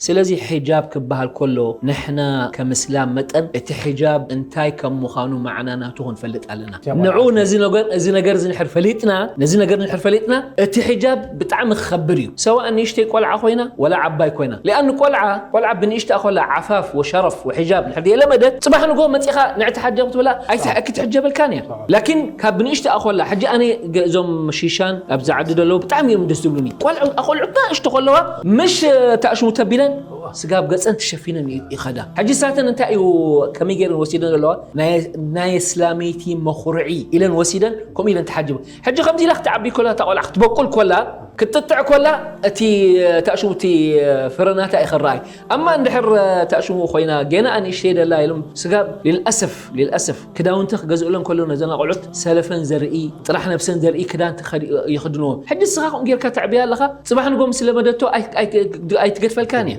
ስለዚ ሒጃብ ክበሃል ከሎ ንሕና ከም እስላም መጠን እቲ ሒጃብ እንታይ ከም ምዃኑ ማዕና ናቱ ክንፈልጥ ኣለና። ጀማዓ። ንዑ ነዚ ነገር እዚ ነገር እዚ ንሕር ፈሊጥና ነዚ ነገር ንሕር ፈሊጥና እቲ ሒጃብ ብጣዕሚ ክኸብር እዩ። ሰዋእ ንእሽተይ ቆልዓ ኮይና ወላ ዓባይ ኮይና ሊኣን ቆልዓ ቆልዓ ብንእሽታ ኮላ ዓፋፍ ወሸረፍ ወሒጃብ ንሕር የለመደት ጽባሕ ንጎ መጺኻ ንዕቲ ሓጀብ ክትብላ ኣይትሕ- ክትሕጀበልካን እያ። ላኪን ካብ ብንእሽታ ኮላ ሕጂ ኣነ ገ- እዞም ሺሻን ኣብዚ ዓዲ ዘለዉ ብጣዕሚ እዮም ደስ ዝብሉኒ። ቆልዑ ኣቆልዑ ንእሽቶ ከለዋ ምሽ ታእሽሙ ተቢለን ስጋብ ገፀን ተሸፊነን ይ- ይኸዳ። ሕጂ ሳተን እንታይ እዩ ከመይ ገይረን ወሲደን ዘለዋ ናይ- ናይ እስላመይቲ መኹርዒ ኢለን ወሲደን ከምኡ ኢለን ተሓጅበ። ሕጂ ከምዚ ኢላ ክትዓቢ ኮላ እታ ቆልዓ ክትበቁል ኮላ ክትጥጥዕ ኮላ እቲ ታእሽሙ እቲ ፍረናታ ይኸረኣይ። ኣማ እንድሕር ታእሽሙ ኮይና ገና ኣንእሽተይ ደላ ኢሎም ስጋብ ልልኣሰፍ ልልኣሰፍ ክዳውንቲ ክገዝእለን ከሎ ነዘን ኣቆልዑት ሰለፈን ዘርኢ ጥራሕ ነብሰን ዘርኢ ክዳን ተኸዲ- ይኽድንዎ። ሕጂ ንስኻ ከምኡ ጌርካ ተዕብያ ኣለኻ ጽባሕ ንጎ ምስ ለመደቶ ኣይ- ኣይ- ኣይትገድፈልካን እያ።